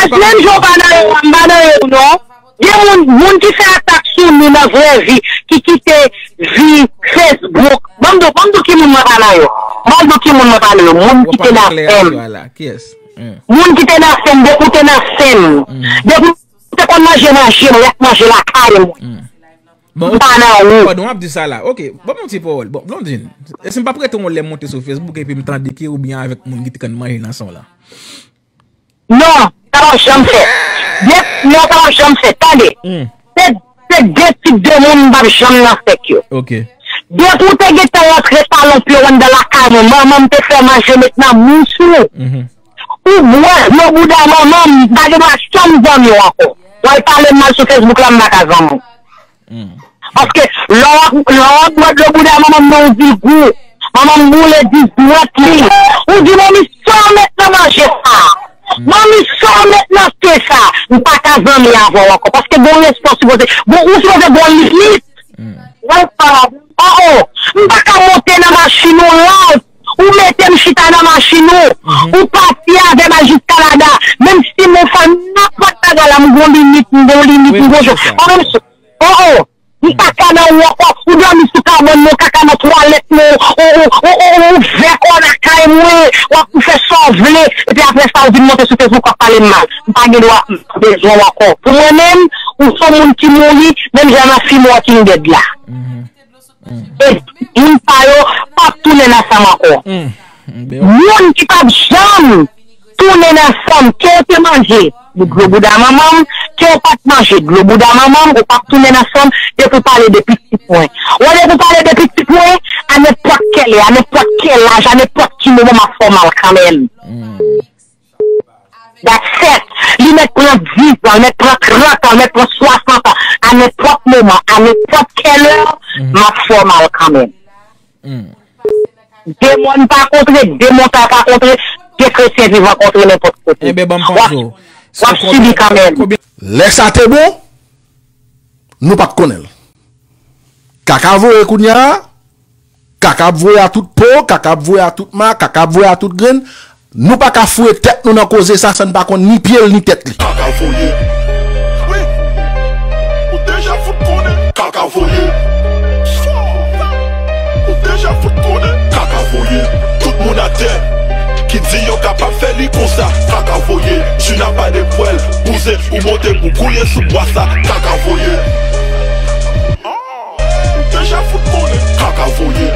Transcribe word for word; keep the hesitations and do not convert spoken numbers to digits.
Menm jan w pa nan yo, m pa nan yo tou non. Gen moun, moun ki fè atak sou nou nan vrè vi, ki kite vi Facebook. Ban m di w, ban m di w ki moun mwen pa nan yo. Ban m di w ki moun mwen pa nan yo. Moun ki te nan fè m. Moun ki te nan fè m, depi w te nan fè m. Depi w te konn manje, manje mwen, y ap manje lakay mwen. M pa nan ou. Padon, w ap di sa la. Ok, ban m yon ti pawòl. Bon, Blondine, èske m p ap rete yon lè monte sou Facebook epi m tande ke ou byen avèk moun ki te konn manje nan san w la? Non, sa p ap janm fèt. De, non, sa p ap janm fèt. Tande. Se, se de tip de moun m p ap janm nan sèk yo. Ok. Depi w te gentan rantre talon pye w anndan lakay mwen, manman m te fè manje met nan bouch ou. Ou bwè dlo bouda manman m, m pa gen dwa janm zanmi w ankò. W al pale m mal sou Facebook la, m pa ka zanmi w. Paske lè w ap, lè w ap bwè dlo bouda manman m nan, ou di gou. Manman m boule dis dwèt li. Ou di, "Manmi, sa w met nan manje sa? Manmi, sa w met nan te sa?" M pa ka zanmi avè w ankò. Paske gon respè w sipoze, gon, ou sipoze gon limit. Mwen pa, oh, oh, m pa ka monte nan machin ou la, ou mete m chita nan machin ou, ou pati avè m al jis Kanada, menm si m fè nenpòt bagay la, m gon limit, m gon limit, m gon jan. Mwen menm, oh, oh, m pa ka nan ou ankò, ou dòmi sou kabann mwen, kaka nan twalèt mwen, ou, ou, ou, ou, ou ouvè kò lakay mwen, w ap fè sa w vle, epi apre sa, ou vin monte sou Facebook, w ap pale m mal. M pa gen dwa, m pa bezwen w ankò. Pou mwen menm, ou se yon moun ki mouri, menm jan nan fim Walking Dead la. E moun sa yo p ap tounen ansanm ankò. Moun ki p ap janm tounen ansanm, ke w te manje dlo bouda manman m, ke w pa t manje dlo bouda manman m, ou p ap tounen ansanm depi w pale de pitit mwen. Ou wè, depi w pale de pitit mwen, a nenpòt kèlè, a nenpòt kèl laj, a nenpòt ki moman, m ap fè w mal kanmenm. That's it. Li mèt pran dis an, li mèt pran trant an, li mèt pran swasant an. A nenpòt moman, a nenpòt kèlè, m ap fè w mal kanmenm. Demon pa kontre, demon sa pa kontre, de kretyen vivan kontre nenpòt kote. Enben, ban m pase w. W ap, w ap sibi kanmenm. Lè sa te bon, nou pa t konnen l. Kaka voye kounye a, kaka ap voye a tout po, kaka ap voye a tout ma, kaka ap voye a tout grenn. Nou pa ka foure tèt nou nan koze sa san n pa konn ni pye l ni tèt li. Kaka voye. Wi. Ou deja fout konnen. Kaka voye. Ou deja fout konnen. Kaka voye. Tout moun atè ki di yo kapab fè li konsa. Kaka voye. Jina pa de pwèl. Bouzen ou monte pou gouye sou bwa sa. Kaka voye. Ou deja fout konnen. Kaka voye.